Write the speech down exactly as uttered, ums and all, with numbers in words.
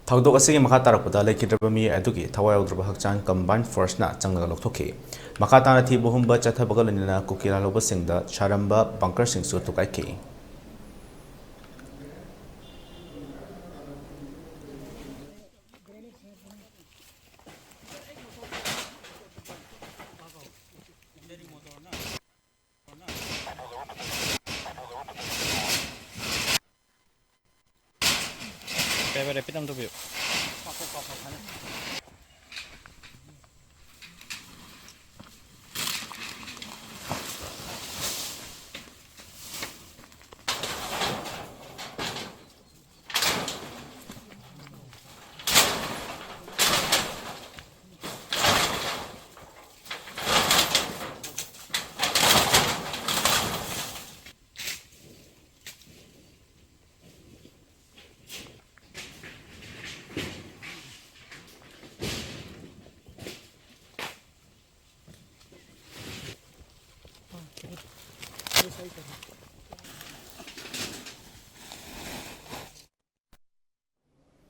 ꯊꯧꯗꯣꯛ ꯑꯁꯤꯒꯤ ꯃꯈꯥ ꯇꯥꯔꯛꯄꯗ ꯂꯩꯈꯤꯗ꯭ꯔꯕ ꯃꯤꯑꯣꯏ ꯑꯗꯨꯒꯤ ꯊꯋꯥꯏ ꯌꯥꯎꯗ꯭ꯔꯕ ꯍꯛꯆꯥꯡ combined force ꯅ ꯆꯪꯂꯒ ꯂꯧꯊꯣꯛꯈꯤ꯫ ꯃꯈꯥ ꯇꯥꯅ ꯊꯤꯕ ꯍꯨꯝꯕ ꯆꯠꯊꯕꯒ ꯂꯣꯏꯅꯅ ꯀꯨꯀꯤ ꯂꯥꯜꯍꯧꯕꯁꯤꯡꯗ ꯁꯥꯔꯝꯕ bunker ꯁꯤꯡꯁꯨ ꯊꯨꯒꯥꯏꯈꯤ꯫ ꯀꯩꯕ, repeat ꯑꯝ ꯇꯧꯕꯤꯌꯨ꯫